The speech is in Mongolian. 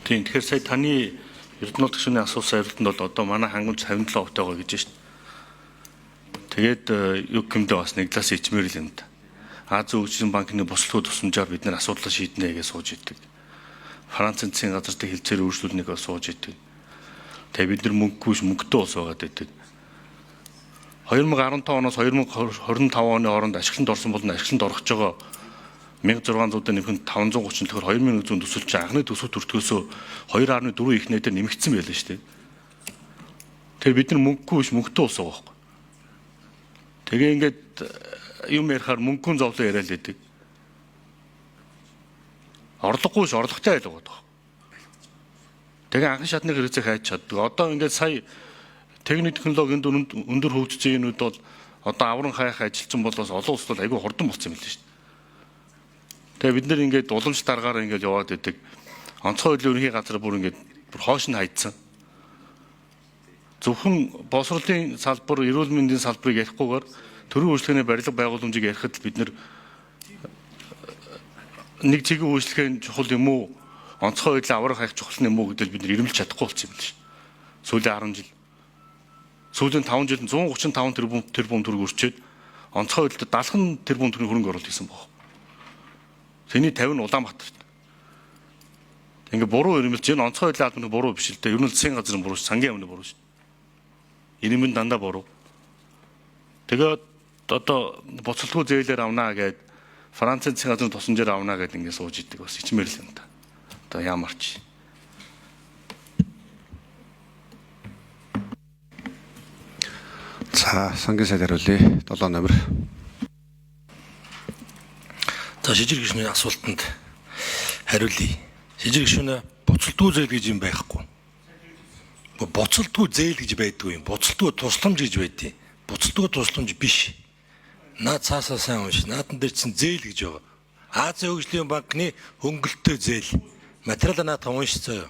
Тийм, тэгэхээр сая таны Эрдэнэт гишүүний асуусан хариултанд бол одоо манай хангамж 57% байгаа гэж байна шүү дээ. Тэгээд юу гэмдэ бас нэг талаас ичмээр л юм да. Азийн хөгжлийн банкны бослогын тусламжаар бид нэр асуудлаа шийднэ гэж сууж идэг. Францын засгийн газартай хилцээр өөрчлөлт нэг сууж идэг. Тэгээ бид нар мөнгөгүй ш мөнгөтэй улс байгаад идэг. 2015 оноос 2025 оны хооронд ашиглалтанд орсон болон ашиглалтанд орох гэж байгаа 1600-д нэмэх нь 530 тэгэхээр 2100 төсөл чинь анхны төсөв төртгөөсөө 2.4 их нэтээр нэмэгдсэн байлаа шүү дээ. Тэгэхээр бид нар мөнгөгүй биш мөнгөтэй улс байгаа байхгүй. Тэгээ ингээд юм ярихаар мөнгөгүй зовлон яриа л байдаг. Орлогогүй ш орлоготой айл байгаа даа. Тэгээ анхан шатны хэрэгцээ хайж чаддаг. Одоо ингээд сая техник технологийн өндөр хөгжсөн юмнууд бол одоо авран хайх ажилчин бол бас олон улсад айгүй хурдан болсон юм лээ шүү дээ. Тэгээ бид нэр ингээд уламж дараагаар ингээд яваад идэг. Онцгой байдлын ерөнхий газар бүр ингээд бүр хоош нь хайдсан. Зөвхөн боловсролын салбар, эрүүл мэндийн салбарыг ярихгүйгээр төрийн үйлчлэгээний барилга байгууламжийг ярихад бид нэр нэг цэгийн үйлчлэгээ нь чухал юм уу? Онцгой байдлын аврах хайх чухал юм уу гэдэл бид нар ирмэлж чадахгүй болсон юм л ш. Сүүлийн 10 жил. Сүүлийн 5 жилд 135 тэрбум төгрөг өрчөөд онцгой байдалд 70 тэрбум төгрөгийн хөрөнгө оруулалт хийсэн баг. Тэний 50 нь Улаанбаатарт. Ингээ буруу ирмэлж энэ онцгой байдлын албаны буруу биш л дээ. Ер нь л засгийн газрын буруу ш, сангийн яамны буруу ш. Ирмэн дандаа буруу. Тэгээд одоо буцалтгүй зээлээр авнаа гээд Францын засгийн газрын тусламжаар авнаа гээд ингээ сууж идэг бас ичмээр л юм та. Одоо яамарч. За, сангийн сайд хариулъя. 7 номер. За, шижир гишүүний асуултанд хариулъя. Шижир гишүүнээ, буцалтгүй зээл гэж юм байхгүй. Буцалтгүй зээл гэж байдгүй юм. Буцалтгүй тусламж гэж байдیں۔ Буцалтгүй тусламж биш. Наад цаасаа сайн унш. Наатан дээр чинь зээл гэж байгаа. Азийн хөгжлийн банкны хөнгөлөлтөө зээл. Материал наадхан унш заяа.